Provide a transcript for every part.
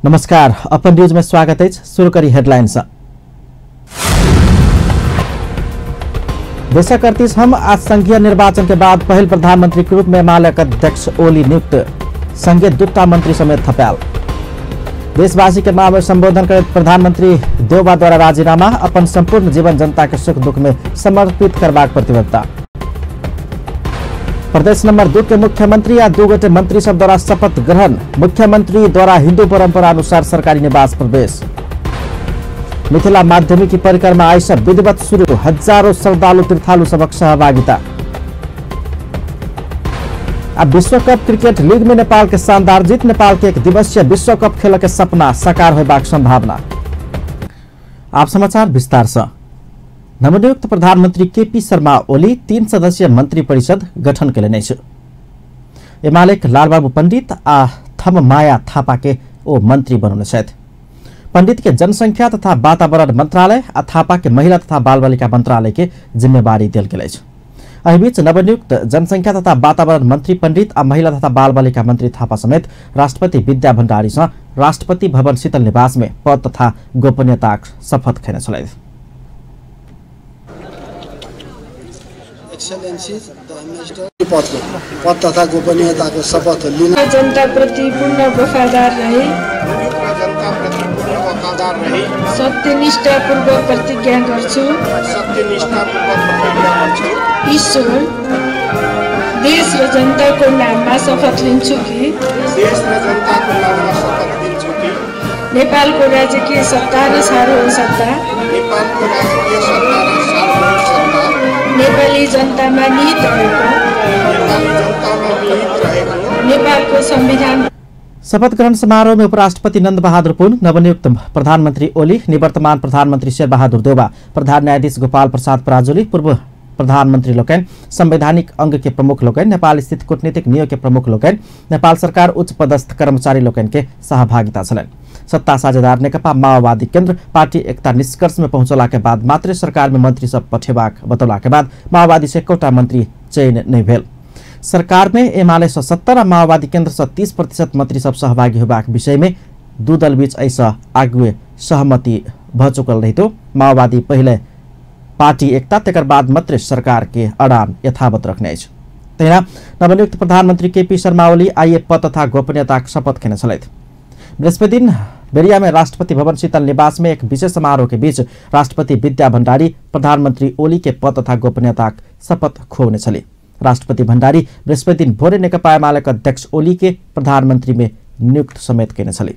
नमस्कार, अपन न्यूज में स्वागत है। शुरू करी हेडलाइंस। देशक 38वां आ संघीय निर्वाचन के बाद पहिल प्रधानमंत्री के रूप में एमालेक अध्यक्ष ओली नियुक्त, संगे दूटा मंत्री समेत थपायल। देशवासी के मांग में संबोधन करैत प्रधानमंत्री देउबा द्वारा राजीनामा, अपन संपूर्ण जीवन जनता के सुख दुख में समर्पित करबाक प्रतिबद्धता। प्रदेश नंबर 2 के मुख्यमंत्री आ 2 गोटे मंत्री सब द्वारा शपथ ग्रहण, मुख्यमंत्री द्वारा हिंदू परंपरा अनुसार सरकारी निवास प्रवेश। मिथिला माध्यमिक परिक्रमा आइ से विधिवत शुरू, हजारों श्रद्धालु तीर्थालु सबक सहभागिता। अब विश्व कप क्रिकेट लीग में नेपाल के शानदार जीत, नेपाल के एक दिवसीय विश्व कप खेल के सपना साकार होबाक संभावना। आप समाचार विस्तार से। नवनियुक्त प्रधानमंत्री केपी शर्मा ओली 3 सदस्यीय मंत्री परिषद गठन कयलनि अछि। एमालेक लालबाबू पंडित आ थम माया थापा के ओ मंत्री बनौने छथि। पंडित के जनसंख्या तथा वातावरण मंत्रालय आ थापा के महिला तथा बाल बालिका मंत्रालय के जिम्मेवारी देल गेल अछि। एहि बीच नवनियुक्त जनसंख्या तथा वातावरण मंत्री पंडित आ महिला तथा बाल बालिका मंत्री थापा समेत राष्ट्रपति विद्या भण्डारी सँ राष्ट्रपति भवन शीतल निवास में पद तथा गोपनीयताक शपथ खेने छलथि। पद तथा गोपनीयताको शपथ लिन जनताप्रति पूर्ण वफादार रही, सत्यनिष्ठापूर्वक प्रतिज्ञा गर्छु, ईश्वर देश र जनताको नाममा शपथ लिन्छु कि नेपालको राजकीय सत्ता र सार्वभौम सत्ता नेपाली जनतामा निहित रहेको नेपालको संविधान। शपथ ग्रहण समारोह में उपराष्ट्रपति नंद बहादुर पुन, नवनियुक्त प्रधानमंत्री ओली, निवर्तमान प्रधानमंत्री शेरबहादुर देउबा, प्रधान न्यायाधीश गोपाल प्रसाद पराजुली, पूर्व प्रधानमंत्री लोकनि, संवैधानिक अंग के प्रमुख लोकनि, नेपाल स्थित कूटनीतिक नियोग के प्रमुख लोकनि, नेपाल सरकार उच्च पदस्थ कर्मचारी लोकनि के सहभागिता छलनि। सत्ता साझेदार नेकपा माओवादी केन्द्र पार्टी एकता निष्कर्ष में पहुंचला के बाद मात्र सरकार में मंत्री सब पठेबाक बतौला के बाद माओवादी से एकोटा मंत्री चयन नहीं भेल। सरकार में एमाले से 70 आ माओवादी केन्द्र से 30% मंत्री सब सहभागी होबाक विषय में दू दल बीच एहिसँ आगुए सहमति भ चुकल रहितो माओवादी पहिले पार्टी एकता तकर बाद मात्र सरकार के अड़ान यथावत रखने अछि। तहिना नवनियुक्त प्रधानमंत्री केपी शर्मा ओली आइए पद तथा गोपनीयताक शपथ खेने छलथि। बृहस्पति दिन बेरिया में राष्ट्रपति भवन शीतल निवास में एक विशेष समारोह के बीच राष्ट्रपति विद्या भण्डारी प्रधानमंत्री ओली के पद तथा गोपनीयताक शपथ खुऔने छली। राष्ट्रपति भण्डारी बृहस्पति दिन भोरे नेकपा एमालेक अध्यक्ष ओली के प्रधानमंत्री में नियुक्त समेत केने छली।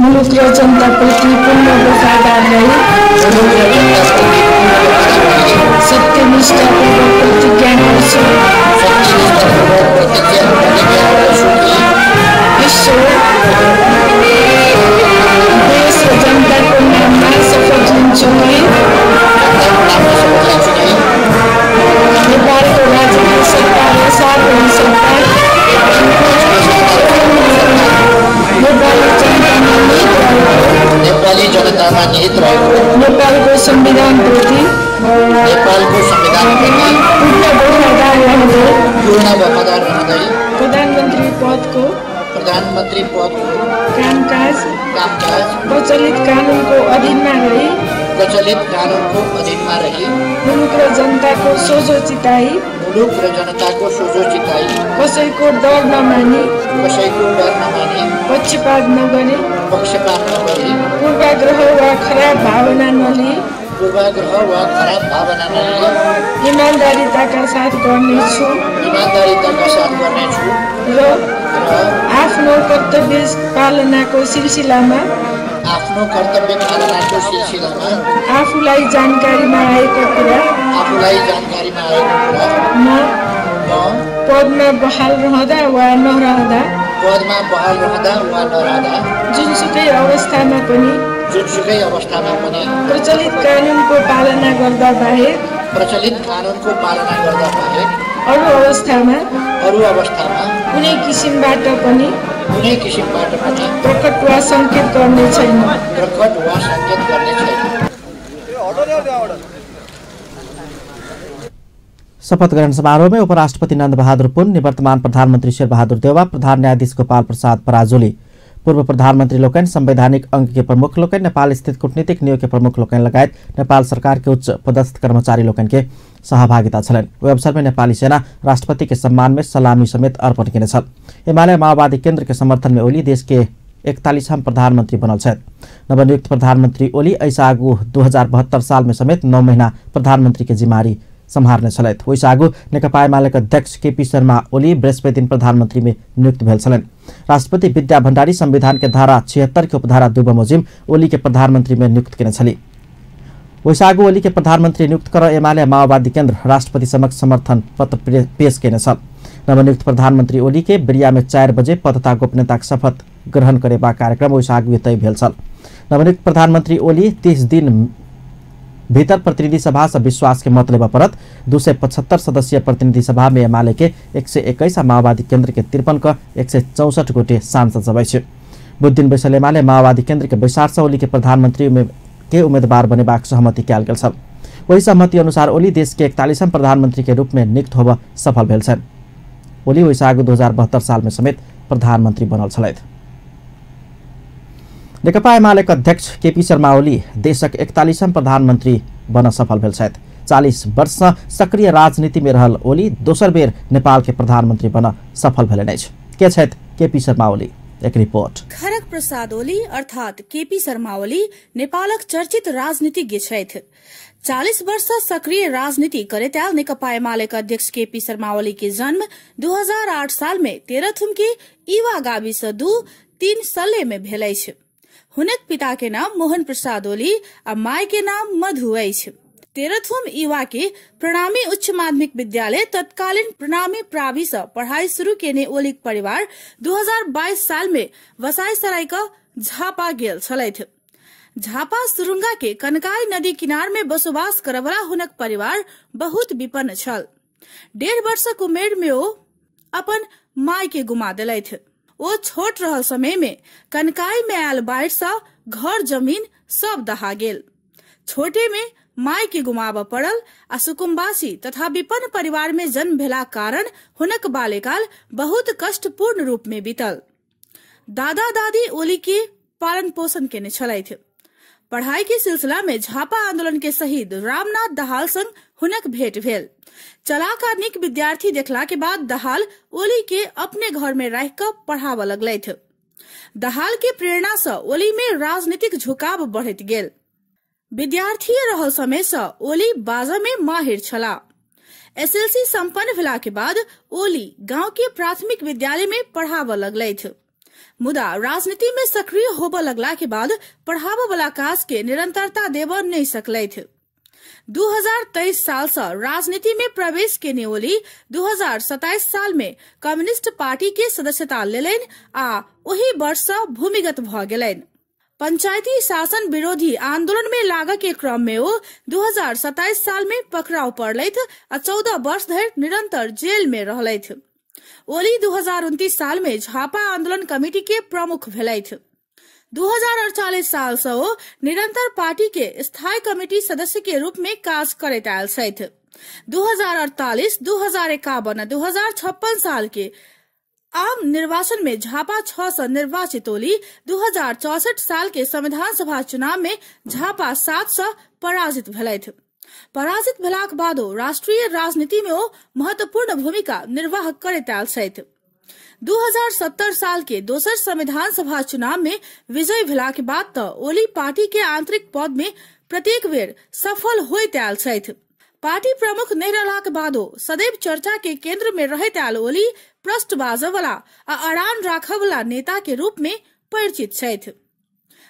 मुलुक र जनताप्रति पूर्ण वफादार रही, सत्यनिष्ठापूर्वक प्रतिज्ञा गर्छु, ईश्वर देश र जनताको नाममा शपथ लिन्छु कि नेपालको राजकीय सत्ता र सार्वभौम सत्ता नेपाली जनतामा निहित रहेको नेपालको संविधानप्रति पूर्ण वफादार रहँदै प्रधानमन्त्री पदको कामकाज प्रचलित कानुनको अधीनमा रही मुलुक र जनताको सोझो चिताई कसैको डर नमानी पक्षपात नगरी पूर्वाग्रह वा खराब भावना नलिई इमान्दारिताका साथ गर्नेछु र आफ्नो कर्तव्य पालनाको सिलसिलामा आफूलाई जानकारीमा आएको कुरा म पदमा बहाल रहँदा वा नरहँदा पदमा बहाल रहँदा वा नरहँदा जुनसुकै अवस्थामा पनि जुनसुकै अवस्थामा पनि प्रचलित कानुनको पालना गर्दा बाहेक अरू अवस्थामा कुनै किसिमबाट पनि प्रकट वा संकेत गर्ने छैन। शपथ ग्रहण समारोह में उपराष्ट्रपति नंद बहादुर पुन, निवर्तमान प्रधानमंत्री शेरबहादुर देउवा, प्रधान न्यायाधीश गोपाल प्रसाद पराजुली, पूर्व प्रधानमंत्री लोकनि, संवैधानिक अंग के प्रमुख लोकनि, नेपाल स्थित कूटनीतिक नियोग के प्रमुख लोकनि लगायत नेपाल सरकार के उच्च पदस्थ कर्मचारी लोकनि के सहभागिता छलनि। ओहि अवसर में नेपाली सेना राष्ट्रपति के सम्मान में सलामी समेत अर्पण केने छल। एमाले माओवादी केन्द्र के समर्थन में ओली देश के 41वां प्रधानमंत्री बनल छथि। नवनियुक्त प्रधानमंत्री ओली एहिसँ आगू 2072 साल में समेत 9 महीना प्रधानमंत्री के जिम्मेवारी सम्हारने छलथि। ओहिसँ आगू नेकपा एमालेक अध्यक्ष केपी शर्मा ओली बृहस्पति दिन प्रधानमंत्री में नियुक्त भेल छलनि। राष्ट्रपति विद्या भण्डारी संविधान के धारा 76 के उपधारा 2 बमोजिम ओली के प्रधानमंत्री में नियुक्त केने छली। ओहिसँ आगू ओली के प्रधानमंत्री नियुक्त कर एमाले माओवादी केन्द्र राष्ट्रपति समक्ष समर्थन पत्र पेश केने छल। नवनियुक्त प्रधानमंत्री ओली के बेरिया में 4 बजे पद तथा गोपनीयताक शपथ ग्रहण करेबाक कार्यक्रम ओहिसँ आगू तय भेल छल। नवनियुक्त प्रधानमंत्री ओली 30 दिन भीतर प्रतिनिधि सभा से विश्वास के मत लेबऽ पड़त। 275 सदस्यीय प्रतिनिधि सभा में एमाले के 121 आ माओवादी केन्द्र के 53 क 164 गोटे सांसद सब अछि। बुध दिन बैसल एमाले माओवादी केन्द्र के बैसार से ओली के प्रधानमंत्री के उम्मीदवार बनेबाक सहमति कयल गेल छल। ओहि सहमति अनुसार ओली देश के 41वां प्रधानमंत्री के रूप में नियुक्त होबऽ सफल भेल छनि। ओली ओहिसँ आगू 2072 साल में समेत प्रधानमंत्री बनल छलथि। नेकपा एमालेक अध्यक्ष केपी शर्मा ओली देशक 41वां प्रधानमंत्री बन सफल भेल छथि। 40 वर्ष सँ सक्रिय राजनीति में रहल ओली दोसर बेर नेपाल के प्रधानमंत्री बन सफल भेलनि अछि। के छथि केपी शर्मा ओली, एक रिपोर्ट। खड़ग प्रसाद ओली अर्थात केपी शर्मा ओली नेपालक चर्चित राजनीतिज्ञ छथि। 40 वर्ष सक्रिय राजनीति करैत आयल नेकपा एमालेक अध्यक्ष केपी शर्मा ओली के जन्म 2008 साल में तेह्रथुम के इवा गाविस 2-3 सल्ले में भेल अछि। हुनक पिता के नाम मोहन प्रसाद ओली आ my के नाम मधु अछि। तेह्रथुम इवा के प्रणामी उच्च माध्यमिक विद्यालय तत्कालीन प्रणामी प्रावि से पढ़ाई शुरू केने ओलीक परिवार 2022 साल में वसाई सराय क झापा गेल छलथि। झापा सुरुंगा के कनकाई नदी किनार में बसोबास करवला हुनक परिवार बहुत विपन्न छल। 1.5 वर्षक उमेर में ओ अपन my के गुमा देलथि। ओ छोट रहल समय में कनकाई में आयल बाढ़ से घर जमीन सब दहा गेल। छोटे में my के गुमाबऽ पड़ल आ सुकुम्बासी तथा विपन्न परिवार में जन्म भेला कारण हुनक बाल्यकाल बहुत कष्टपूर्ण रूप में बीतल। दादा दादी ओली के पालन पोषण केने छलथि। पढ़ाई के सिलसिला में झापा आंदोलन के शहीद रामनाथ दाहाल संग हुनक भेंट भेल। चलाक आ नीक विद्यार्थी देखला के बाद दाहाल ओली के अपने घर में राखि कऽ पढ़ाबऽ लगलथि। दाहाल के प्रेरणा से ओली में राजनीतिक झुकाव बढ़ैत गेल। विद्यार्थी रहल समय से ओली बाजा में माहिर छला। एसएलसी संपन्न भेला के बाद ओली गांव के प्राथमिक विद्यालय में पढ़ाबऽ लगलथि। मुदा राजनीति में सक्रिय होबऽ लगला के बाद पढ़ाबऽ वाला काज के निरंतरता देबऽ नहीं सकलथि। 2023 साल से राजनीति में प्रवेश केने ओली 2027 साल में कम्युनिस्ट पार्टी के सदस्यता लेलनि आ ओही वर्ष से भूमिगत भ गेलनि। पंचायती शासन विरोधी आंदोलन में लागऽ के क्रम में ओ 2027 साल में पकड़ाव पड़लथि आ 14 वर्ष धरि निरंतर जेल में रहलथि। ओली 2029 साल में झापा आंदोलन कमेटी के प्रमुख भेलथि। 2048 साल से ओ निरंतर पार्टी के स्थायी कमेटी सदस्य के रूप में काज करैत आयल छथि। 2048, 2051 आ 2056 साल के आम निर्वाचन में झापा 6 से निर्वाचित ओली 2064 साल के संविधान सभा चुनाव में झापा 7 से पराजित भेलथि। पराजित भेलाक बादो राष्ट्रीय राजनीति में ओ महत्वपूर्ण भूमिका निर्वाह करैत आयल छथि। 2070 साल के दोसर संविधान सभा चुनाव में विजयी भेला के बाद त ओली पार्टी के आंतरिक पद में प्रत्येक बेर सफल होइत आयल छथि। पार्टी प्रमुख नहि रहलाक बादो सदैव चर्चा के केंद्र में रहैत आयल ओली प्रश्न बाजऽ वाला आ अड़ान राखऽ वाला नेता के रूप में परिचित छथि।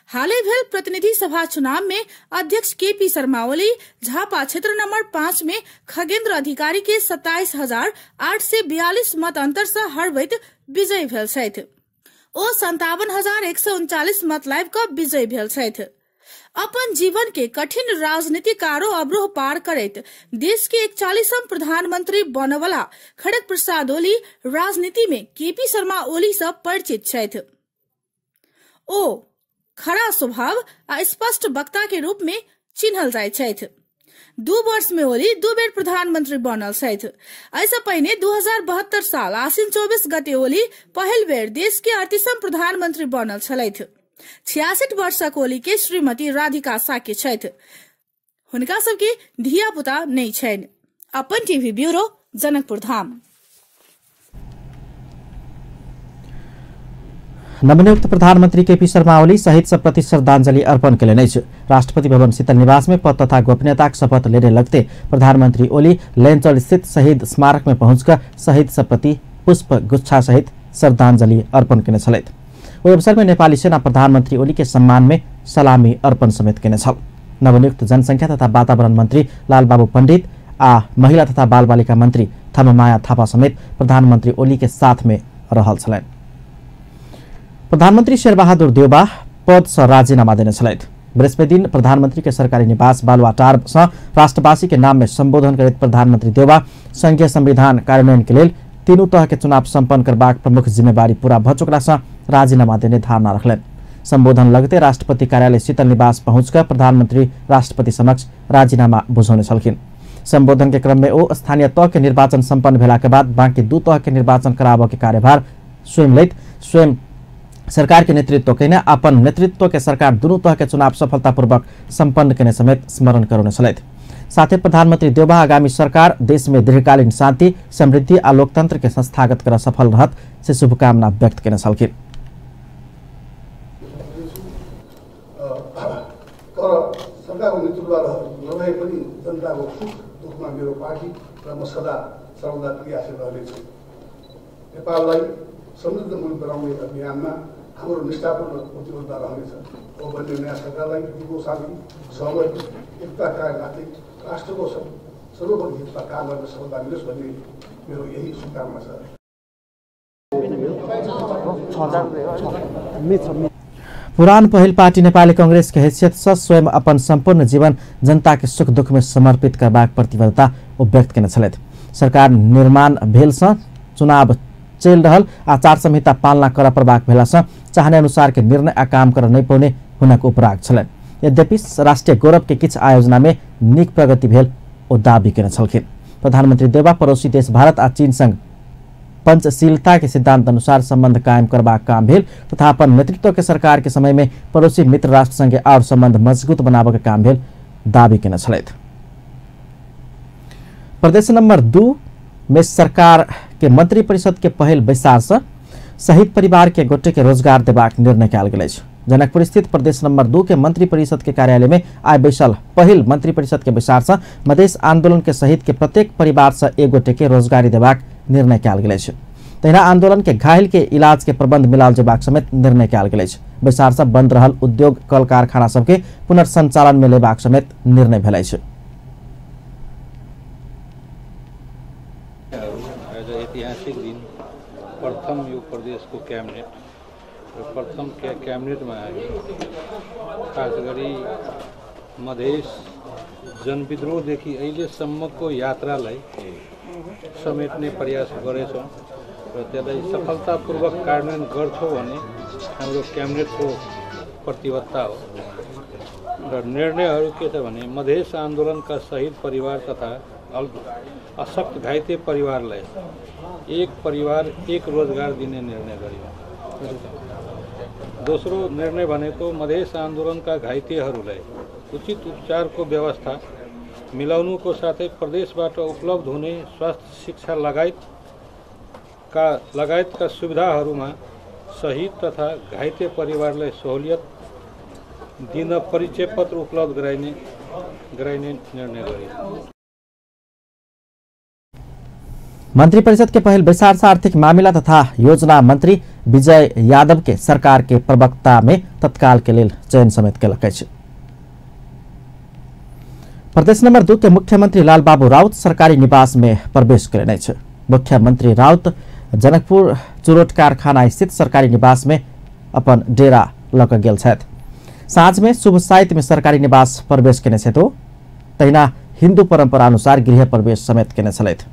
हाले भेल प्रतिनिधि सभा चुनाव में अध्यक्ष केपी शर्मा ओली झापा क्षेत्र नंबर 5 में खगेंद्र अधिकारी के 27,842 मत अंतर से हरबैत विजयी भेल छथि। ओ 57,139 मत लाबि कऽ विजयी भेल छथि। अपन जीवन के कठिन राजनीतिक आरोह अवरोह पार करैत देश के 41वां प्रधानमंत्री बनवला खड़ग प्रसाद ओली राजनीति में केपी शर्मा ओली से परिचित छथि। ओ खड़ा स्वभाव आ स्पष्ट वक्ता के रूप में चिन्हल जाइत छथि। 2 वर्ष में ओली 2 बेर प्रधानमंत्री बनल छथि। एहिसँ पहिने 2072 साल आसिन 24 गते ओली पहिल बेर देश के 38वां प्रधानमंत्री बनल छलथि। 66 वर्षक ओली के श्रीमती राधिका साके छथि। हुनका सबके धिया पुता नहि छनि। अपन टीवी ब्यूरो, जनकपुर धाम। नवनियुक्त प्रधानमंत्री केपी शर्मा ओली शहीद सब प्रति श्रद्धांजलि अर्पण कयलनि अछि। राष्ट्रपति भवन शीतल निवास में पद तथा गोपनीयताक शपथ लेने लगते प्रधानमंत्री ओली लेंचल स्थित शहीद स्मारक में पहुंचकर शहीद सब प्रति पुष्प गुच्छा सहित श्रद्धांजलि अर्पण केने छलथि। ओहि अवसर में नेपाली सेना प्रधानमंत्री ओली के सम्मान में सलामी अर्पण समेत केने छल। नवनियुक्त जनसंख्या तथा वातावरण मंत्री लालबाबू पंडित आ महिला तथा बाल बालिका मंत्री थममाया थापा समेत प्रधानमंत्री ओली के साथ में रहल छलनि। प्रधानमंत्री शेरबहादुर देउबा पद से राजीनामा देने छलथि। बृहस्पति दिन प्रधानमंत्री के सरकारी निवास बालुवाटार से राष्ट्रवासी के नाम में संबोधन करैत प्रधानमंत्री देउबा संघीय संविधान कार्यान्वयन के लेल तीनू तह के चुनाव सम्पन्न करबाक प्रमुख जिम्मेवारी पूरा भ चुकला से राजीनामा देने धारणा रखलनि। संबोधन लगते राष्ट्रपति कार्यालय शीतल निवास पहुंचकर प्रधानमंत्री राष्ट्रपति समक्ष राजीनामा बुझौने छलखिन। संबोधन के क्रम में ओ स्थानीय तह के निर्वाचन सम्पन्न भेला के बाद बाकी 2 तह के निर्वाचन कराबऽ के कार्यभार स्वयं लैत स्वयं सरकार के नेतृत्व केने अपन नेतृत्व के सरकार दुनू तह के चुनाव सफलतापूर्वक सम्पन्न केने समेत स्मरण करौने छलथि। साथ ही प्रधानमंत्री देउबा आगामी सरकार देश में दीर्घकालीन शांति, समृद्धि आ लोकतंत्र के संस्थागत कर सफल रहत से शुभकामना व्यक्त केने छलखिन। तर सरकारको नेतृत्व नरहे पनि जनताको सुख दुःखमा मेरो पार्टी र म सदा सर्वदा क्रियाशील रहनेछु। नेपाललाई समृद्ध मुलुक बनाउने अभियानमा हाम्रो निष्ठापूर्ण प्रतिबद्धता रहनेछ। अब बन्ने नयाँ सरकारलाई दिगो शान्ति, सहमति, एकता कायम राख्दै राष्ट्रको सर्वोपरि हितमा काम गर्न सफलता मिलोस् भन्ने मेरो यही शुभकामना छ। पुरान पहिल पार्टी नेपाली कांग्रेस के हैसियत से स्वयं अपन संपूर्ण जीवन जनता के सुख दुख में समर्पित करबाक प्रतिबद्धता ओ व्यक्त केने छलथि। सरकार निर्माण भेल से चुनाव चलि रहल आचार संहिता पालना कर पड़बाक भेला से चाहने अनुसार के निर्णय आ काम कर नहीं पाउने हुनक उपराग छलनि। यद्यपि राष्ट्रिय गौरव के किछु आयोजना में नीक प्रगति भेल ओ दावी केने छलखिन। प्रधानमंत्री देउबा पड़ोसी देश भारत आ चीन संग पंचशीलता के सिद्धांत अनुसार संबंध कायम करबाक काम भेल तथा अपन नेतृत्व के सरकार के समय में पड़ोसी मित्र राष्ट्र संगे और संबंध मजबूत बनाबऽ के काम भेल दावी केने छलथि। प्रदेश नंबर 2 में सरकार के मंत्री परिषद के पहिल बैसार से शहीद परिवार के गोटे के रोजगार देबाक निर्णय कयल गेल अछि। जनकपुर स्थित प्रदेश नंबर 2 के मंत्री परिषद के कार्यालय में आइ बैसल पहिल मंत्री परिषद के बैसार से मधेश आंदोलन के शहीद के प्रत्येक परिवार से एक गोटे के रोजगारी देबाक निर्णय कयल गेल अछि। तहिना आंदोलन के घायल के इलाज के प्रबंध मिलाओल जेबाक समेत निर्णय कयल गेल अछि। बैसार से बंद रहल उद्योग कल कारखाना सबके पुनर्संचालन में लेबाक समेत निर्णय भेल अछि। ऐतिहासिक दिन प्रथम यो प्रदेशको क्याबिनेट र प्रथम क्याबिनेटमा हामी खास गरी मधेस जनविद्रोहदेखि अहिलेसम्मको यात्रालाई समेट्ने प्रयास गरेछौँ र त्यसलाई सफलतापूर्वक कार्यान्वयन गर्छौँ भन्ने हाम्रो क्याबिनेटको प्रतिबद्धता हो। र निर्णयहरू के छ भने मधेस आन्दोलनका शहीद परिवार तथा अशक्त घाइते परिवारलाई एक परिवार एक रोजगार दिने निर्णय गरियो। दोस्रो निर्णय भनेको मधेस आन्दोलनका घाइतेहरूलाई उचित उपचारको व्यवस्था मिलाउनुको साथै प्रदेशबाट उपलब्ध हुने स्वास्थ्य, शिक्षा लगायतका सुविधाहरूमा शहीद तथा घाइते परिवारलाई सहुलियत दिन परिचय पत्र उपलब्ध गराइने निर्णय गरियो। मंत्री परिषद के पहिल बैसार से आर्थिक मामिला तथा योजना मंत्री विजय यादव के सरकार के प्रवक्ता में तत्काल के लेल चयन समेत केलक अछि। प्रदेश नंबर 2 के मुख्यमंत्री लालबाबू राउत सरकारी निवास में प्रवेश कयलनि अछि। मुख्यमंत्री राउत जनकपुर चुरोट कारखाना स्थित सरकारी निवास में अपन डेरा लऽ कऽ गेल छथि। साँझ में शुभ साइत में सरकारी निवास प्रवेश केने छथि। तहिना हिन्दू परंपरा अनुसार गृह प्रवेश समेत केने छलथि।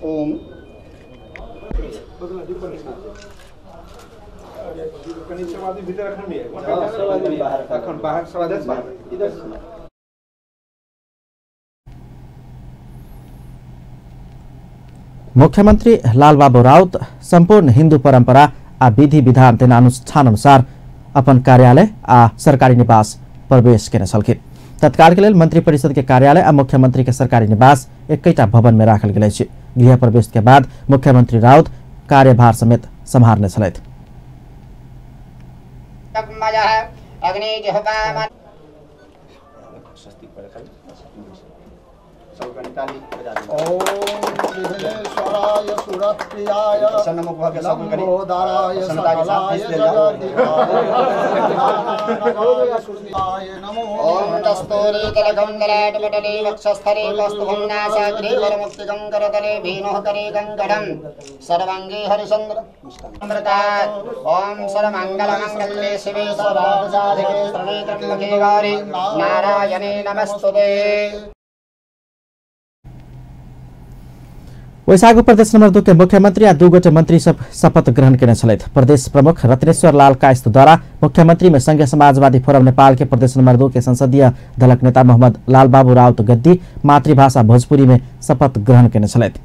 ओम मुख्यमंत्री लालबाबू राउत संपूर्ण हिंदू परंपरा आ विधि विधान तेना अनुष्ठान अनुसार अपन कार्यालय आ सरकारी निवास प्रवेश केने छलखिन। तत्काल के लेल मंत्री परिषद के कार्यालय आ मुख्यमंत्री के सरकारी निवास एकैटा भवन में राखल गेल अछि। गृह प्रवेश के बाद मुख्यमंत्री राउत कार्यभार समेत सम्हारने छलथि। सर्वांगी हरिचंद्र ओम सर्वमंगलमंगल्ये शिवे सर्वार्थसाधिके शरण्ये त्र्यंबके गौरी नारायणे नमस्तुते। वैशाखु प्रदेश नंबर 2 के मुख्यमंत्री आ 2 गोटे मंत्री सब शपथ ग्रहण केने छलथि। प्रदेश प्रमुख रत्नेश्वर लाल कायस्थ द्वारा मुख्यमंत्री में संघीय समाजवादी फोरम नेपाल के प्रदेश नंबर 2 के संसदीय दलक नेता मोहम्मद लालबाबू राउत गद्दी मातृभाषा भोजपुरी में शपथ ग्रहण केने छलथि।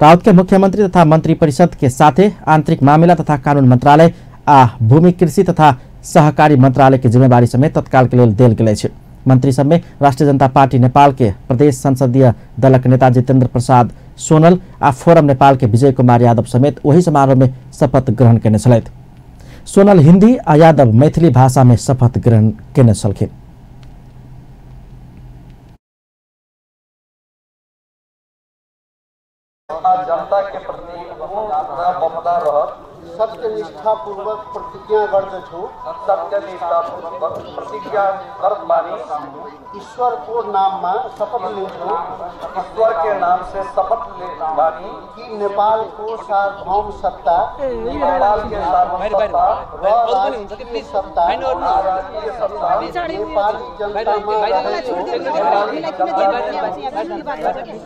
राउत के मुख्यमंत्री तथा मंत्री परिषद के साथे आंतरिक मामिला तथा कानून मंत्रालय आ भूमि कृषि तथा सहकारी मंत्रालय के जिम्मेवारी समेत तत्काल के लेल देल गेल अछि। मंत्री सब में राष्ट्रीय जनता पार्टी नेपाल के प्रदेश संसदीय दलक नेता जितेंद्र प्रसाद सोनल आ फोरम नेपाल के विजय कुमार यादव समेत वही समारोह में शपथ ग्रहण केने छलथि। सोनल हिंदी आ यादव मैथिली भाषा में शपथ ग्रहण केने छलखिन। जनता के प्रति वफादार रहत, सत्यनिष्ठापूर्वक प्रतिज्ञा गर्दछु, सत्यनिष्ठापूर्वक प्रतिज्ञा करत बानी, ईश्वर को नाम में शपथ लिन्छु, ईश्वर के नाम से शपथ ले बानी कि नेपाल को सार्वभौम सत्ता, नेपाल के सार्वभौम सत्ता र राष्ट्रिय सत्ता, नेपाली जनतामा रहेको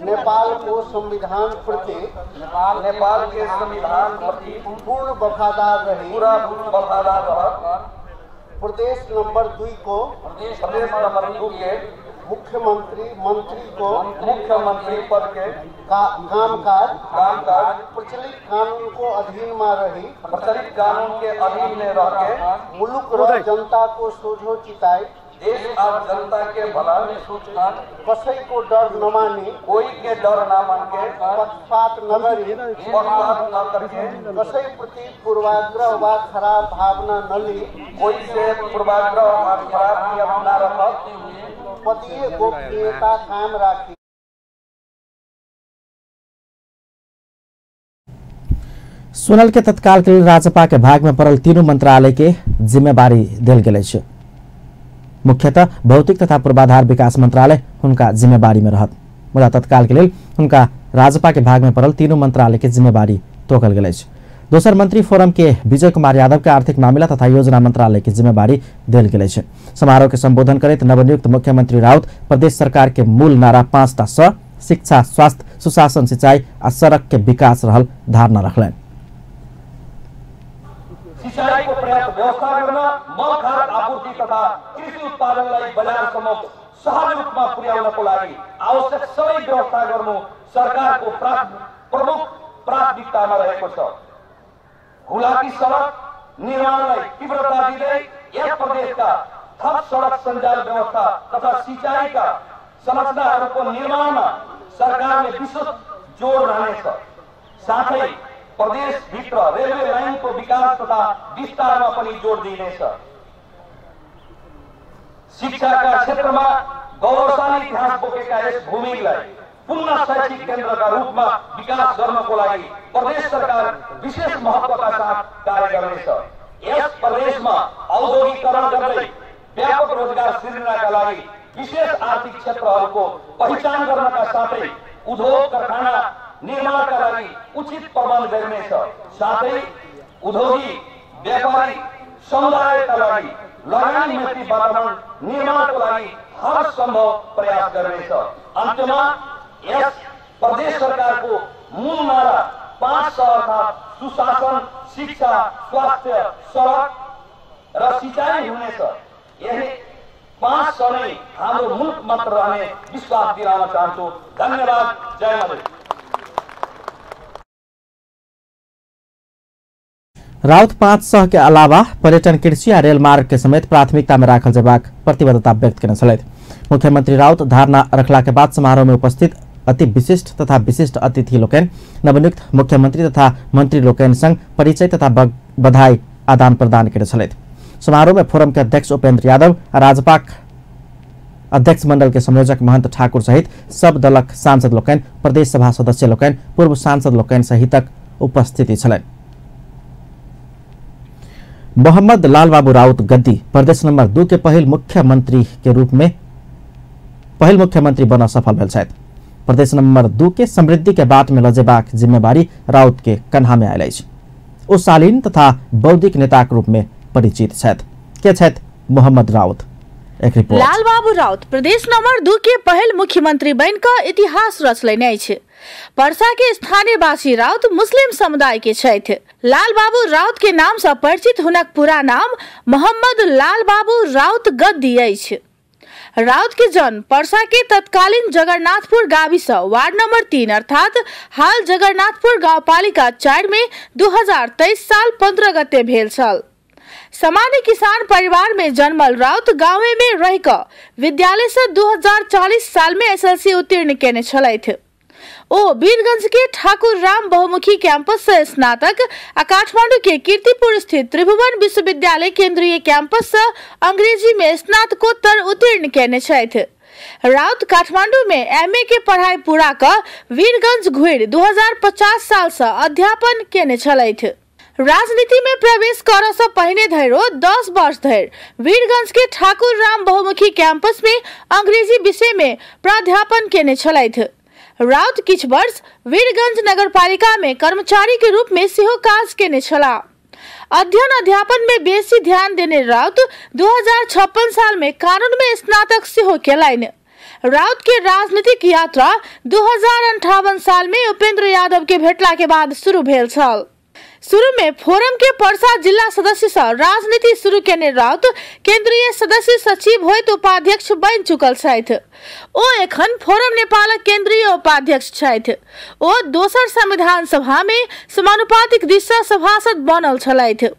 नेपाल को संविधान प्रति, नेपाल के संविधान प्रति पूर्ण वफादार रही, पूरा वफादार रहत। प्रदेश नंबर 2 को, प्रदेश नंबर 2 के मुख्यमंत्री मंत्री को, मुख्यमंत्री पद के कामकाज कामकाज प्रचलित कानून को अधीन में रही, प्रचलित कानून के अधीन में रह के मुल्क र जनता को सोझो चिताई, देश और जनता के भला में सोचना, कसै को डर न मानी, कोई के डर न मान के, पक्षपात न करी, पक्षपात न करके, कसै प्रति पूर्वाग्रह वा खराब भावना न ली, कोई से पूर्वाग्रह वा खराब नियत न रखत, पदीय गोपनीयता कायम राखी। सोनल के तत्काल के लिए राजपा के भाग में पड़ल तीनों मंत्रालय के जिम्मेवारी देल गेल अछि। मुख्यतः भौतिक तथा पूर्वाधार विकास मंत्रालय हुनका जिम्मेवारी में रहत, मुदा तत्काल के लेल हुनका राजपा के भाग में पड़ल तीनों मंत्रालय के जिम्मेवारी तोकल गेल अछि। दोसर मंत्री फोरम के विजय कुमार यादव के आर्थिक मामिला तथा योजना मंत्रालय के जिम्मेवारी देल गेल अछि। समारोह के संबोधन करैत नवनियुक्त मुख्यमंत्री राउत प्रदेश सरकार के मूल नारा 5टा स शिक्षा, स्वास्थ्य, सुशासन, सिंचाई आ सड़क के विकास रहल धारणा रखलनि। सिंचाईको पर्याप्त व्यवस्था गर्न, मल खाद आपूर्ति तथा कृषि उत्पादनलाई बजारसम्म सहज रूपमा पुर्याउनको लागि आवश्यक सबै व्यवस्था गर्नु सरकारको प्रमुख प्राथमिकतामा रहेको छ। हुलाकी सडक निर्माणलाई तीव्रता दिँदै यस प्रदेशका थप सडक सञ्जाल व्यवस्था तथा सिंचाईका संरचनाहरूको निर्माणमा सरकारले विशेष जोड रहनेछ। साथै प्रदेशभित्र रेलवे लाइनको विकास तथा विस्तारमा पनि जोड दिइनेछ। शिक्षाका क्षेत्रमा गौरवशाली इतिहास बोकेका यस भूमिलाई पुनः शैक्षिक केन्द्रका रूपमा विकास गर्नको लागि प्रदेश सरकार विशेष महत्त्वका साथ कार्य गर्नेछ। यस प्रदेशमा औद्योगिकरण गर्दै व्यापक रोजगार सिर्जनाका लागि विशेष आर्थिक क्षेत्रहरूको पहिचान गर्नका साथै उद्योग कारखाना निर्माणका लागि उचित प्रबन्ध गरिनेछ। साथै उद्योगी व्यापारी समुदायका लागि लगानी मैत्री वातावरण निर्माणको लागि हर सम्भव प्रयास गरिनेछ। अन्त्यमा यस प्रदेश सरकारको मूल नारा 5 अर्थात् सुशासन, शिक्षा, स्वास्थ्य, सडक र सिंचाई हुनेछ। यही 5 नै हाम्रो मुलुक मात्र रहने विश्वास दिलाउन चाहन्छु। धन्यवाद। जय मधेश। राउत 500 के अलावा पर्यटन, कृषि आ रेल मार्ग के समेत प्राथमिकता में राखल जेबाक प्रतिबद्धता व्यक्त केने छलथि। मुख्यमंत्री राउत धारणा रखला के बाद समारोह में उपस्थित अति विशिष्ट तथा विशिष्ट अतिथि लोकनि नवनियुक्त मुख्यमंत्री तथा मंत्री लोकनि संग परिचय तथा बधाई आदान प्रदान केने छलथि। समारोह में फोरम के अध्यक्ष उपेंद्र यादव, राजपाक अध्यक्ष मंडल के संयोजक महंत ठाकुर सहित सब दलक सांसद लोकनि, प्रदेश सभा सदस्य लोकनि, पूर्व सांसद लोकनि सहितक उपस्थिति छलनि। मोहम्मद लालबाबू राउत गद्दी प्रदेश नंबर 2 के पहिल मुख्यमंत्री के रूप में पहिल मुख्यमंत्री बन सफल भेल छथि। प्रदेश नंबर 2 के समृद्धि के बाट में लजेबाक जिम्मेवारी राउत के कन्हा में आयल अछि। ओ शालीन तथा बौद्धिक नेताक रूप में परिचित छथि। के छथि मोहम्मद राउत, एक रिपोर्ट। लालबाबू राउत प्रदेश नंबर 2 के पहिल मुख्यमंत्री बन कऽ इतिहास रचलनि अछि। परसा के स्थानीयवासी राउत मुस्लिम समुदाय के छथि। लालबाबू राउत के नाम से परिचित हुनक पूरा नाम मोहम्मद लालबाबू राउत गद्दी अछि। राउत के जन्म परसा के तत्कालीन जगन्नाथपुर गाविस वार्ड नंबर 3 अर्थात हाल जगन्नाथपुर गाउँपालिका 4 में 2023 साल 15 गते भेल छल। सामान्य किसान परिवार में जन्मल राउत गाँवे में रहिकऽ विद्यालय से 2040 साल में एसएलसी उत्तीर्ण केने छलथि। ओ वीरगंज के ठाकुर राम बहुमुखी कैंपस से स्नातक आ काठमांडू के कीर्तिपुर स्थित त्रिभुवन विश्वविद्यालय केंद्रीय कैंपस से अंग्रेजी में स्नातकोत्तर उत्तीर्ण केने छथि। राउत काठमांडू में एमए के पढ़ाई पूरा कऽ वीरगंज घुरि 2050 साल से अध्यापन केने छलथि। राजनीति में प्रवेश करऽ से पहिने धरि 10 वर्ष धरि वीरगंज के ठाकुर राम बहुमुखी कैंपस में अंग्रेजी विषय में प्राध्यापन केने छलथि। राउत किछु वर्ष वीरगंज नगरपालिका में कर्मचारी के रूप में सेहो काज केने छलाह। अध्ययन अध्यापन में बेसी ध्यान देने राउत 2056 साल में कानून में स्नातक सेहो केलनि। राउत के राजनीतिक यात्रा 2058 साल में उपेंद्र यादव के भेटला के बाद शुरू भेल छल। शुरू में फोरम के परसा जिला सदस्य से राजनीति शुरू केने राउत केंद्रीय सदस्य सचिव होइत उपाध्यक्ष बनि चुकल छथि। ओ एखन फोरम नेपालक केंद्रीय उपाध्यक्ष छथि। ओ दोसर संविधान सभा में समानुपातिक दिस सँ सभासद बनल छलथि।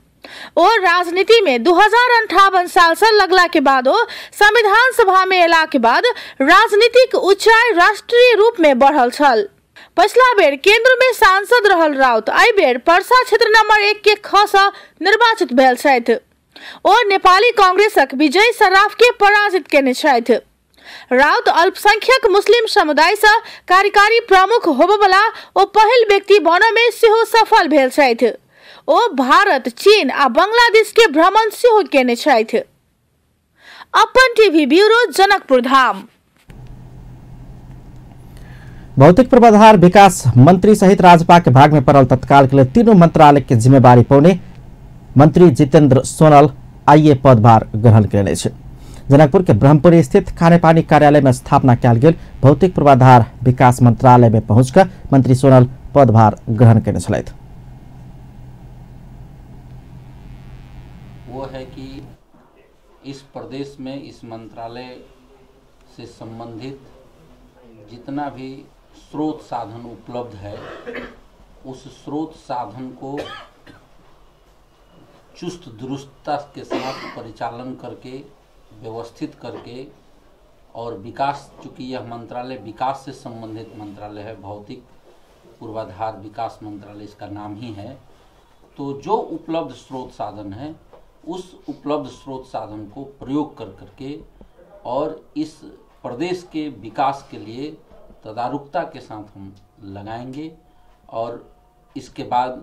ओ राजनीति में 2058 साल से लगला के बाद ओ संविधान सभा में एला के बाद राजनीतिक ऊंचाई राष्ट्रीय रूप में बढ़ल छल। पछिला बेर केंद्र में सांसद रहल राउत एहि बेर परसा क्षेत्र नंबर 1 के ख सँ निर्वाचित भेल छथि। ओ नेपाली कांग्रेसक विजय सर्राफ के पराजित केने छथि। राउत अल्पसंख्यक मुस्लिम समुदाय सँ कार्यकारी प्रमुख होबयवला ओ पहिल व्यक्ति बनय में सेहो सफल भेल छथि। ओ भारत, चीन आ बांग्लादेश के भ्रमण सेहो केने छथि। अपन टीवी ब्यूरो, जनकपुर धाम। भौतिक पूर्वाधार विकास मंत्री सहित राजपा के भाग में पड़ल तत्काल के लिए तीनों मंत्रालय के जिम्मेवारी पौने मंत्री जितेंद्र सोनल आइए पदभार ग्रहण कयने अछि। जनकपुर के ब्रह्मपुरी स्थित खानेपानी कार्यालय में स्थापना कयल गेल भौतिक पूर्वाधार विकास मंत्रालय में पहुंचकर मंत्री सोनल पदभार ग्रहण कयने छलथि। वो है कि इस प्रदेश में इस मंत्रालय से संबंधित जितना भी स्रोत साधन उपलब्ध है उस स्रोत साधन को चुस्त दुरुस्तता के साथ परिचालन करके व्यवस्थित करके और विकास, चूँकि यह मंत्रालय विकास से संबंधित मंत्रालय है, भौतिक पूर्वाधार विकास मंत्रालय इसका नाम ही है, तो जो उपलब्ध स्रोत साधन है उस उपलब्ध स्रोत साधन को प्रयोग कर करके और इस प्रदेश के विकास के लिए तदारुकता के साथ हम लगाएंगे। और इसके बाद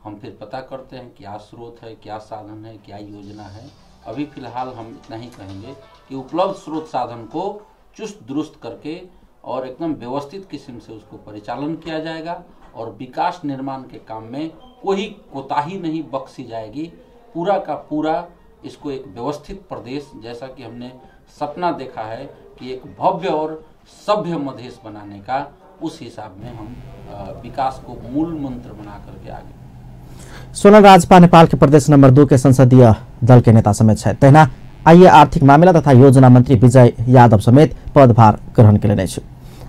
हम फिर पता करते हैं क्या स्रोत है, क्या साधन है, क्या योजना है। अभी फ़िलहाल हम इतना ही कहेंगे कि उपलब्ध स्रोत साधन को चुस्त दुरुस्त करके और एकदम व्यवस्थित किस्म से उसको परिचालन किया जाएगा और विकास निर्माण के काम में कोई कोताही नहीं बख्शी जाएगी। पूरा का पूरा इसको एक व्यवस्थित प्रदेश, जैसा कि हमने सपना देखा है कि एक भव्य और सभ्य मधेश बनाने का, उस हिसाब में हम विकास को मूल मंत्र बना करके आगे। सोनल राजपा नेपाल के प्रदेश नंबर 2 के संसदीय दल के नेता समेत छथि। तहिना आइए आर्थिक मामिला तथा योजना मंत्री विजय यादव समेत पदभार ग्रहण केलनि अछि।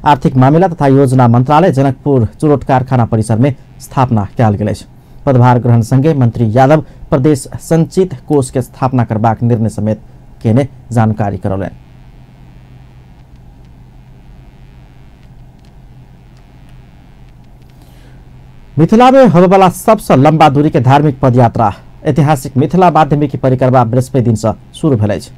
आर्थिक मामिला तथा योजना मंत्रालय जनकपुर चुरोट कारखाना परिसर में स्थापना कयल गेल अछि। पदभार ग्रहण संगे मंत्री यादव प्रदेश संचित कोष के स्थापना करबाक निर्णय समेत केने जानकारी करौलनि। मिथिला में होबयवला सबसँ लंबा दूरी के धार्मिक पदयात्रा ऐतिहासिक मिथिला माध्यमिक परिक्रमा बृहस्पति दिन से शुरू भेल अछि।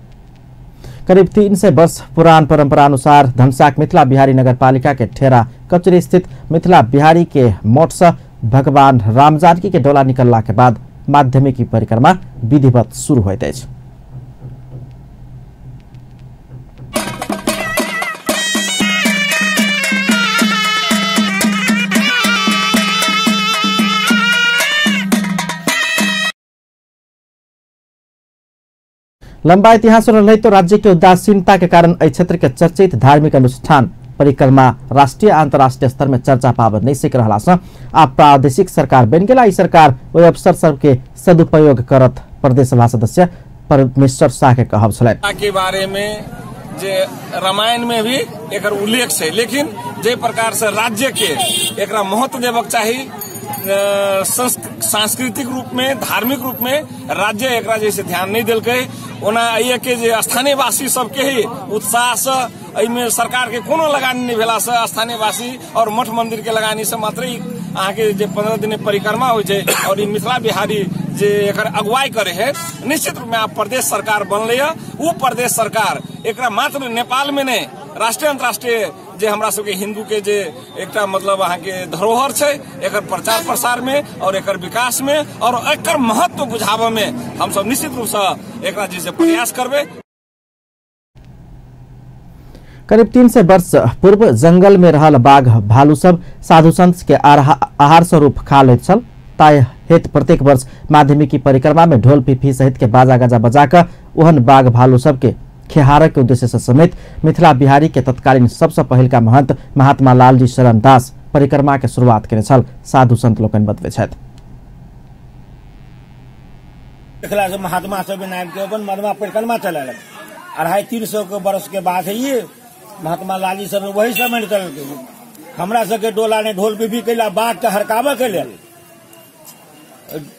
करीब 300 वर्ष पुरान परंपरा अनुसार धमसाक मिथिला बिहारी नगरपालिका के ठेरा कचरी स्थित मिथिला बिहारी के मठ से भगवान राम जानकी के डोला निकलला के बाद माध्यमिक परिक्रमा विधिवत शुरू होइत अछि। लंबा इतिहास रहे तो राज्य के उदासीनता के कारण एहि क्षेत्र के चर्चित धार्मिक अनुष्ठान परिक्रमा राष्ट्रीय अंतर्राष्ट्रीय स्तर में चर्चा पाबि नहीं सक रहा से आब प्रादेशिक सरकार बनि गेल। ई सरकार ओहि अवसर सबके सदुपयोग करत प्रदेश सभा सदस्य परमेश्वर शाह के कहब छलनि। के बारे में जे रामायण में भी एकर उल्लेख है, लेकिन जे प्रकार से राज्य के एकरा महत्व देवक चाही सांस्कृतिक रूप में, धार्मिक रूप में राज्य एकरा जैसे ध्यान नहीं देलकै। ओना एहि के जे स्थानीयवासी सबके ही उत्साह से एहिमे सरकार के कोनो लगानी नहीं भेला से स्थानीयवासी और मठ मंदिर के लगानी से मात्र अहाँके जे 15 दिन परिक्रमा होइ छै और ई मिथिला बिहारी जे एकर अगुवाई करे है, निश्चित रूप में आब प्रदेश सरकार बनलै है। उ प्रदेश सरकार एकरा मात्र नेपाल में नहीं, राष्ट्रीय अंतर्राष्ट्रीय जे हमरा सबके हिंदू के जे एकटा मतलब अहाँके धरोहर छै, एकर प्रचार प्रसार में और एकर विकास में और एकर महत्व बुझाबऽ में हम सब निश्चित रूप से एकरा जे प्रयास करबै। करीब 300 वर्ष पूर्व जंगल में रहल बाघ भालू सब साधु संत के आहार स्वरूप खा लैत छल। ताहि हेतु प्रत्येक वर्ष माध्यमिकी परिक्रमा में ढोल पिपही सहित के बाजा गाजा बजा कऽ ओहन बाघ भालू सबके खेहारक के उद्देश्य से समेत मिथिला बिहारी के तत्कालीन सबसे पहिलका महंत महात्मा लालजी शरण दास परिक्रमा के शुरुआत केने छल, साधु संत लोकनि बतबै छथि। देखला से महात्मा सब के अपन महात्मा परिक्रमा चलेलक। 250-300 के वर्ष के बाद है ये महात्मा लालजी सब वही समय निकलल। हमरा सबके डोला ने ढोल पिपही कैला बाघ के हरकाबऽ के लेल।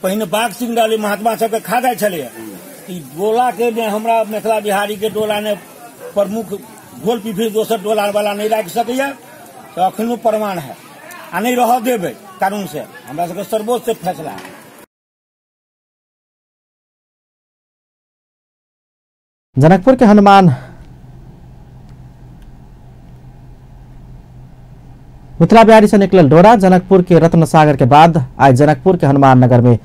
पहिने बाघ सिंह रहलै, महात्मा सबके खा जाइ छलैया। डोला के ने हमरा मिथिला बिहारी के डोला ने प्रमुख ढोल पिपही दोसर डोला वाला नहीं राखि सकैया, तो अखनो प्रमाण है आ नहीं रह देबै कानून से। हमरा सबके सर्वोच्च से फैसला है। जनकपुर के हनुमान मिथिला बिहारी से निकलल डोरा जनकपुर के रत्न सागर के बाद आज जनकपुर के हनुमान नगर में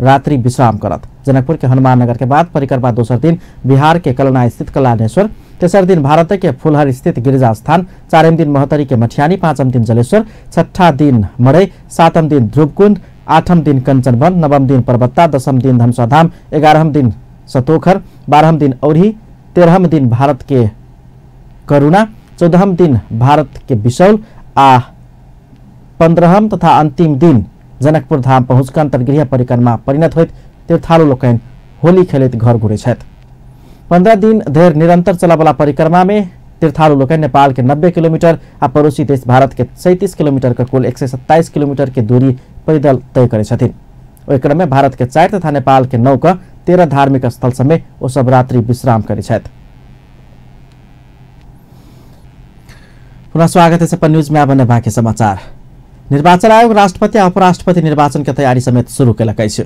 रात्रि विश्राम करत। जनकपुर के हनुमान नगर के बाद परिक्रमा दोसर दिन बिहार के कलना स्थित कल्याणेश्वर, तेसर दिन भारत के फुलहर स्थित गिरिजा स्थान, चारिम दिन महोत्तरी के मठियानी, पांचम दिन जलेश्वर, छठा दिन मड़ई, सातम दिन ध्रुवकुंड, आठम दिन कंचनवन, नवम दिन परबत्ता, दसम दिन धनसाधाम, 11म दिन सतोखर, 12म दिन औरही, 13म दिन भारत के करुणा, 14म दिन भारत के बिसौल आ 15म तथा अंतिम दिन जनकपुर धाम पहुँच अंतर्गृह परिक्रमा परिणत होइत तीर्थालु लोकनि होली खेलैत घर घुरै छथि। 15 दिन धरि निरंतर चलऽवला परिक्रमा में तीर्थालु लोकनि नेपाल के 90 किलोमीटर आ पड़ोसी देश भारत के 37 किलोमीटर के कुल 127 किलोमीटर के दूरी पैदल तय करै छथिन। ओहि क्रम में भारत के 4 तथा नेपाल के 9 के 13 धार्मिक स्थल सबमे ओ सब रात्रि विश्राम करै छथि। पुनः स्वागत है अपन न्यूज में। आब बाकी समाचार। निर्वाचन आयोग राष्ट्रपति आ उपराष्ट्रपति निर्वाचन के तैयारी समेत शुरू केलक अछि।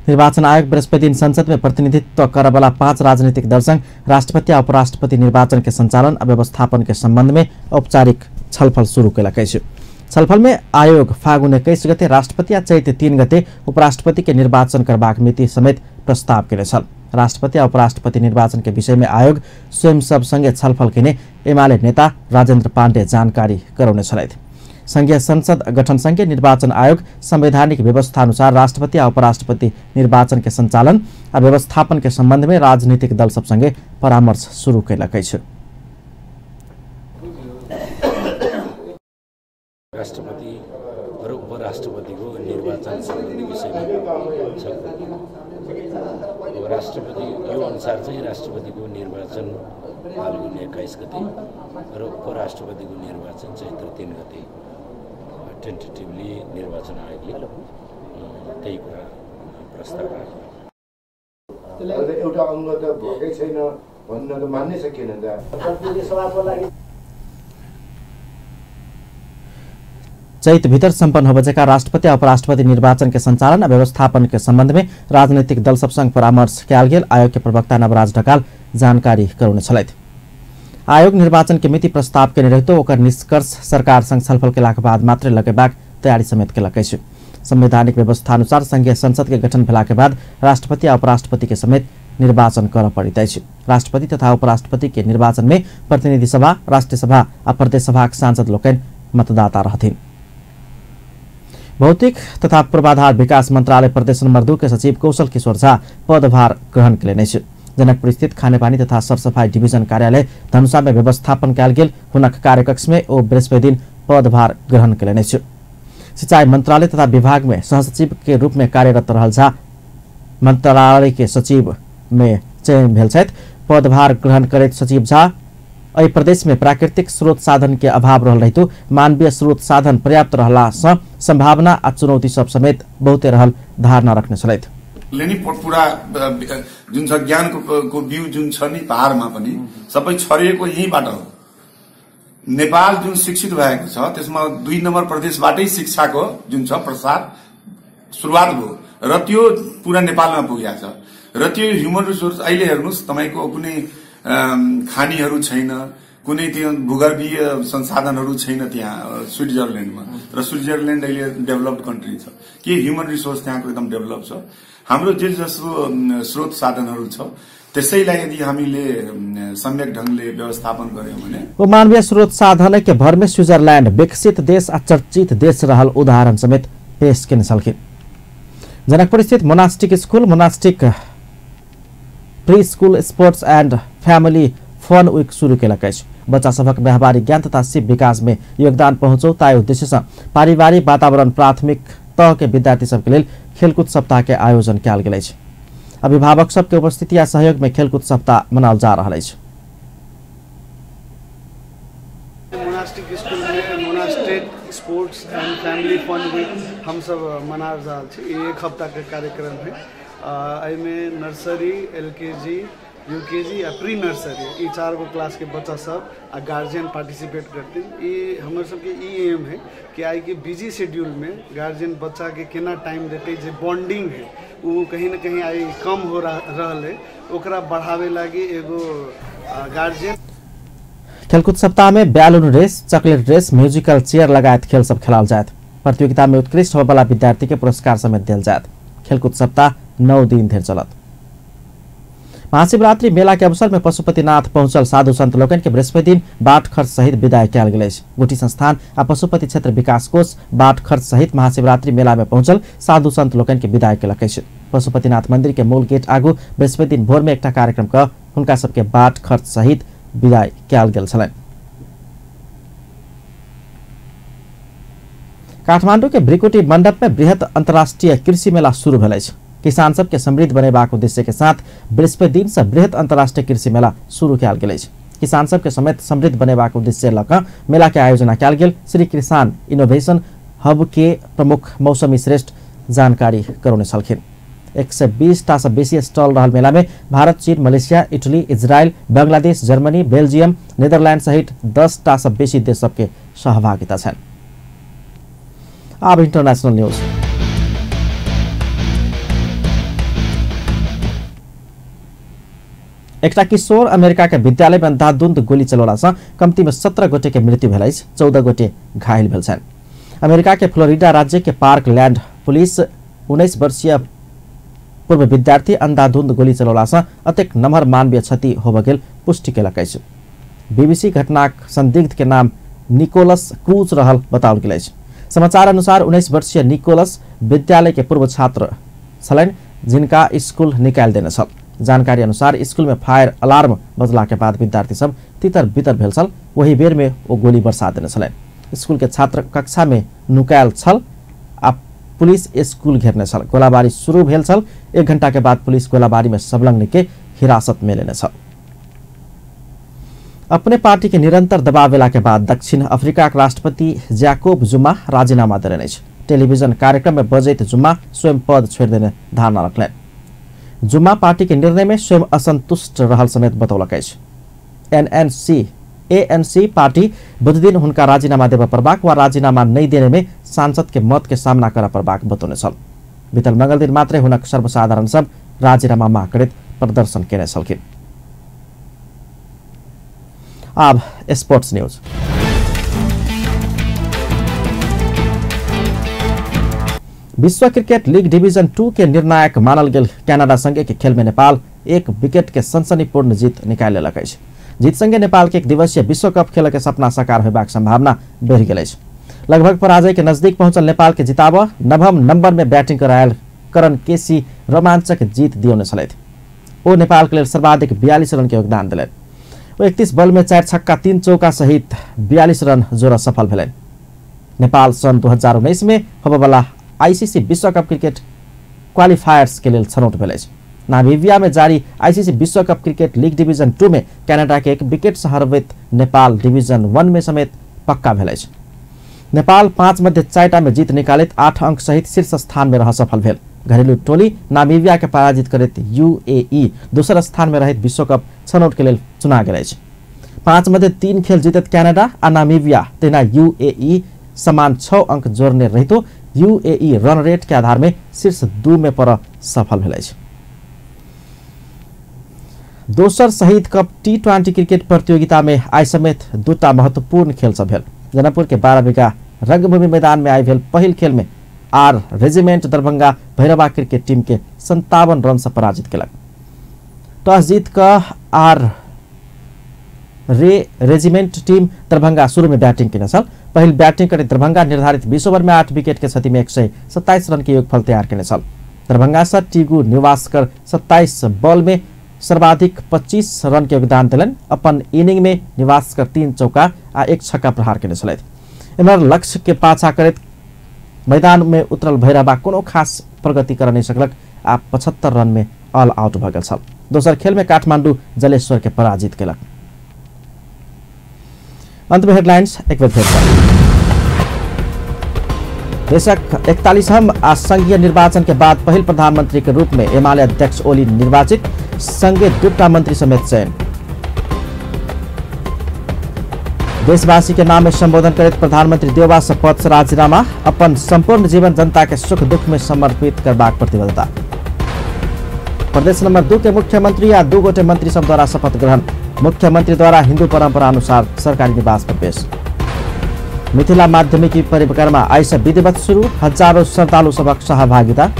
निर्वाचन आयोग बृहस्पति दिन संसद में प्रतिनिधित्व करबला 5 राजनीतिक दल संग राष्ट्रपति आ उपराष्ट्रपति निर्वाचन के संचालन आ व्यवस्थापन के संबंध में औपचारिक छलफल शुरू केलक अछि। छलफल में आयोग फागुन 21 गते राष्ट्रपति आ चैत 3 गते उपराष्ट्रपति के निर्वाचन करबाक मिति समेत प्रस्ताव केने छल। राष्ट्रपति आ उपराष्ट्रपति निर्वाचन के विषय में आयोग स्वयं सब संगे छलफल केने एमाले नेता राजेन्द्र पाण्डे जानकारी गराउने छलथि। संघीय संसद गठन संगे निर्वाचन आयोग संवैधानिक व्यवस्था अनुसार राष्ट्रपति आ उपराष्ट्रपति निर्वाचन के संचालन आ व्यवस्थापन के संबंध में राजनीतिक दल सब संगे परामर्श शुरू केलक अछि। राष्ट्रपति र उपराष्ट्रपतिको निर्वाचन सम्बन्धी विषयमा छलफल। अब राष्ट्रपति यो अनुसार चाहिँ राष्ट्रपतिको निर्वाचन फाल्गुन 21 गते र उपराष्ट्रपतिको निर्वाचन चैत्र 3 गते टेन्टेटिभली निर्वाचन आयोगले त्यही कुरा प्रस्ताव राख्यो। एउटा अङ्ग त भएकै छैन भन्न त मान्नै सकिएन त। चैत भीतर सम्पन्न होबजेका राष्ट्रपति आ उपराष्ट्रपति निर्वाचन के संचालन आ व्यवस्थापन के संबंध में राजनीतिक दल सब संग परामर्श कयल गेल आयोग के प्रवक्ता नवराज ढकाल जानकारी गराउने छलथि। आयोग निर्वाचन के मिति प्रस्ताव केने रहितो ओकर निष्कर्ष सरकार संग छलफल केलाक बाद मात्रै लगेबाक तयारी समेत केलक अछि। संवैधानिक व्यवस्था अनुसार संघीय संसद के गठन भेला के बाद राष्ट्रपति आ उपराष्ट्रपति के समेत निर्वाचन कर पड़ैत अछि। राष्ट्रपति तथा उपराष्ट्रपति के निर्वाचन में प्रतिनिधि सभा, राष्ट्रीय सभा आ प्रदेश सभाक सांसद लोकनि मतदाता रहथिन। भौतिक तथा पूर्वाधार विकास मंत्रालय प्रदेश नंबर 2 के सचिव कौशल किशोर झा पदभार ग्रहण केलनि अछि। जनकपुर स्थित खानेपानी तथा सरसफाई डिभिजन कार्यालय धनुषा में व्यवस्थापन कयल गेल हुनक कार्यकक्ष में ओ बृहस्पति दिन पदभार ग्रहण केलनि अछि। सिंचाई मंत्रालय तथा विभाग में सहसचिव के रूप में कार्यरत रहल झा मंत्रालय के सचिव में चयन भेल छथि। पदभार ग्रहण करैत सचिव झा एहि प्रदेश में प्राकृतिक स्रोत साधन के अभाव रहल रहितो मानवीय स्रोत साधन पर्याप्त रहला सँ संभावना आ चुनौती सब समेत बहुते रहल धारणा रखने छलथि। ले पूरा जुन छ ज्ञानको बिउ जुन छ नि पहाडमा पनि सबै छरिएको यहीँबाट हो। नेपाल जुन शिक्षित भएको छ त्यसमा 2 नम्बर प्रदेशबाटै शिक्षाको जुन छ प्रसार सुरुवात भयो र त्यो पूरा नेपालमा पुगेको छ र त्यो ह्युमन रिसोर्स अहिले हेर्नुहोस् तपाईको कुनै खानीहरू छैन, कुनै त्यो भूगर्भीय संसाधनहरू छैन त्यहाँ स्विजरल्यान्डमा, र स्विजरल्यान्ड अहिले डेभलप्ड कन्ट्री छ। के ह्युमन रिसोर्स त्यहाँको एकदम डेभलप छ। हाम्रो जे जसो स्रोत साधनहरू छ त्यसैलाई यदि हामीले सम्यक ढंगले व्यवस्थापन गर्यौं भने ओ मानवीय स्रोत साधन के भर में स्विजरल्यान्ड विकसित देश आ चर्चित देश रहल उदाहरण समेत पेश केने छलखिन। जनकपुर स्थित monastic school, monastic pre school sports and family fun week शुरू केलक अछि। बच्चा सभक व्यावहारिक ज्ञान तथा सिप विकास में योगदान पहुंचौ ताहि उद्देश्य सँ पारिवारिक वातावरण प्राथमिक तह के विद्यार्थी सबके लेल खेलकूद सप्ताह के आयोजन कयल गेल अछि। अभिभावक सबके उपस्थिति आ सहयोग में खेलकूद सप्ताह मनाओल जा रहल अछि। मोनास्टिक स्कूल में monastic sports and family fun week हम सब मना रहल छी। एक हफ्ता के कार्यक्रम है। एहिमे नर्सरी, एलकेजी, यूकेजी आ प्री नर्सरी ई 4 गो क्लास के बच्चा सब आ गार्जियन पार्टिसिपेट करथिन। ई हमर सबके ई एम है कि आई के बिजी शेड्यूल में गार्जियन बच्चा के केना टाइम देते, जे बॉन्डिंग है वो कहीं ना कहीं आई कम हो रहल है, ओकरा बढ़ावे लागी एगो गार्जियन। खेलकूद सप्ताह में balloon race, chocolate race, musical chair लगायत खेल सब खेलाल जायत। प्रतियोगिता में उत्कृष्ट होबला विद्यार्थी के पुरस्कार समेत देल जायत। खेलकूद सप्ताह 9 दिन धरि चलत। महाशिवरात्रि मेला के अवसर में पशुपतिनाथ पहुंचल साधु संत लोकनि के बृहस्पति दिन बाट खर्च सहित विदाई कयल गेल अछि। गुठी संस्थान आ पशुपति क्षेत्र विकास कोष बाट खर्च सहित महाशिवरात्रि मेला में पहुंचल साधु संत लोकनि के विदाई केलक अछि। पशुपतिनाथ मंदिर के मूल गेट आगू बृहस्पति दिन भोर में एकटा कार्यक्रम क हुनका सबके बाट खर्च सहित विदाई कयल गेल छलनि। काठमांडू के भ्रिकुटी मंडप में बृहत अंतर्राष्ट्रीय कृषि मेला शुरू भेल अछि। किसान सबके समृद्ध बनेबाक उद्देश्य के साथ बृहस्पति दिन से बृहत अंतर्राष्ट्रीय कृषि मेला शुरू कयल गेल अछि। किसान सबके समेत समृद्ध बनेबाक उद्देश्य लऽ कऽ मेला के आयोजना कयल गेल श्री किसान इनोवेशन हब के प्रमुख मौसमी श्रेष्ठ जानकारी करौने छलखिन। 120 टा से बेसी स्टॉल रहल मेला में भारत, चीन, Malaysia, Italy, Israel, Bangladesh, Germany, Belgium, Netherland सहित 10 टा से बेसी देश सबके सहभागिता छनि। आब इंटरनेशनल न्यूज। एकटा किशोर अमेरिका के विद्यालय में अंधाधुंध गोली चलौला सँ कम्ती में 17 गोटे के मृत्यु भेल अछि, 14 गोटे घायल भेल छनि। अमेरिका के फ्लोरिडा राज्य के पार्क लैंड पुलिस 19 वर्षीय पूर्व विद्यार्थी अंधाधुंध गोली चलौला सँ अतेक नमहर मानवीय क्षति होबय गेल पुष्टि केलक अछि। बीबीसी घटनाक संदिग्ध के नाम निकोलस क्रूज रहल बताओल गेल अछि। समाचार अनुसार 19 वर्षीय निकोलस विद्यालय के पूर्व छात्र छलनि, जिनका स्कूल निकालि देने छल। जानकारी अनुसार स्कूल में फायर अलार्म बजला के बाद विद्यार्थी सब तितर बितर भेल छल। वही बेर में ओ गोली बरसा देने छलनि। स्कूल के छात्र कक्षा में नुकायल छल आ पुलिस स्कूल घेरने छल। गोलाबारी शुरू भेल छल। 1 घंटा के बाद पुलिस गोलाबारी में संलग्न के हिरासत में लेने छल। अपने पार्टी के निरंतर दबाव भेला के बाद दक्षिण अफ्रीका के राष्ट्रपति जैकोब जुमा राजीनामा देने अछि। टेलीविजन कार्यक्रम में बजैत जुमा स्वयं पद छोड़ि देने धारणा रखलनि। जुमा पार्टी के निर्णय में स्वयं असंतुष्ट रहल समेत बतौलक अछि। एएनसी पार्टी बुधदिन हुनका राजीनामा देबय पड़बाक वा राजीनामा नहि देने में सांसद के मत के सामना करय पड़बाक बतौने छल। बीतल मंगल दिन मात्रे हुनक सर्वसाधारण सब राजीनामा माग करैत प्रदर्शन केने छलखिन। आब स्पोर्ट्स न्यूज। विश्व क्रिकेट लीग डिवीजन 2 के निर्णायक मानल गेल कनाडा संगे के खेल में नेपाल 1 विकेट के सनसनीपूर्ण जीत निकालि लेलक अछि। जीत संगे नेपाल के एक दिवसीय विश्व कप खेल के सपना साकार होबाक संभावना बढ़ि गेल अछि। लगभग पराजय के नजदीक पहुंचल नेपाल के जिताब 9 नंबर में बैटिंग करायल करण केसी रोमांचक जीत दियौने छलथि। ओ नेपाल के लेल सर्वाधिक 42 रन के योगदान देलनि। ओ 31 बॉल में 4 छक्का 3 चौका सहित 42 रन जोड़ सफल भेलनि। नेपाल सन् 2019 में होबयवला आईसीसी विश्व कप क्रिकेट क्वालिफायर्स के लेल छनौट भेल अछि। नामीबिया में जारी आईसीसी विश्व कप क्रिकेट लीग डिवीजन 2 में कनाडा के 1 विकेट से हरबैत नेपाल डिवीजन 1 में समेत पक्का भेल अछि। नेपाल 5 मध्ये 4 में जीत निकालैत 8 अंक सहित शीर्ष स्थान में रह सफल भेल। घरेलू टोली नामीबिया के पराजित करैत यूएई दोसर स्थान में रहैत विश्व कप छनौट के लेल चुना गेल अछि। 5 मध्ये 3 खेल जीतत कनाडा आ नामीबिया तहिना यूएई समान 6 अंक जोड़ने रहितो यूएई रन रेट के आधार में शीर्ष 2 में पर सफल भेल अछि। दोसर शहीद कप T20 cricket प्रतियोगिता में आइ समेत 2 महत्वपूर्ण खेल सब भेल। जनकपुर के 12 बीघा रंगभूमि मैदान में आइ भेल पहिल खेल में R regiment Darbhanga Bhairahawa cricket team के 57 रन से पराजित केलक। टॉस जीत कऽ आर रेजिमेंट टीम दरभंगा शुरू में बैटिंग केने छल। पहिल बैटिंग करैत दरभंगा निर्धारित 20 ओवर में 8 विकेट के क्षति में 127 रन के योगफल तैयार केने छल। दरभंगा से टीगू निवासकर 27 बॉल में सर्वाधिक 25 रन के योगदान देलनि। अपन इनिंग में निवासकर 3 चौका आ 1 छक्का प्रहार केने छलथि। एम्हर लक्ष्य के पाछा करैत मैदान में उतरल भैरहवा कोनो खास प्रगति कर नहीं सकलक आ 75 रन में ऑल आउट भऽ गेल छल। दोसर खेल में काठमांडू जलेश्वर के पराजित केलक। अंत में हेडलाइंस एक बेर फेर। देशक 41वां आ संघीय निर्वाचन के बाद पहिल प्रधानमंत्री के रूप में एमाले अध्यक्ष ओली निर्वाचित, संगे 2 मंत्री समेत चयन। देशवासी के नाम में संबोधन करैत प्रधानमंत्री देउबा से पद से राजीनामा, अपन संपूर्ण जीवन जनता के सुख दुख में समर्पित करबाक प्रतिबद्धता। प्रदेश नंबर 2 के मुख्यमंत्री आ 2 गोटे मंत्री सब द्वारा शपथ ग्रहण, मुख्यमंत्री द्वारा हिंदू परंपरा अनुसार सरकारी निवास पर पेश। मिथिला माध्यमिक परिक्रमा आइ से विधिवत शुरू, हजारों श्रद्धालु सबक सहभागिता।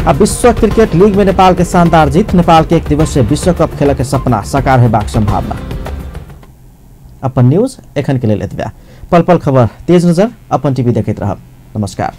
आ विश्व क्रिकेट लीग में नेपाल के शानदार जीत, नेपाल के एक दिवसीय विश्व कप खेल के सपना साकार होबाक संभावना। अपन न्यूज एखन के लेल एतबे। पल पल खबर तेज नजर अपन टीवी देखैत रहब। नमस्कार।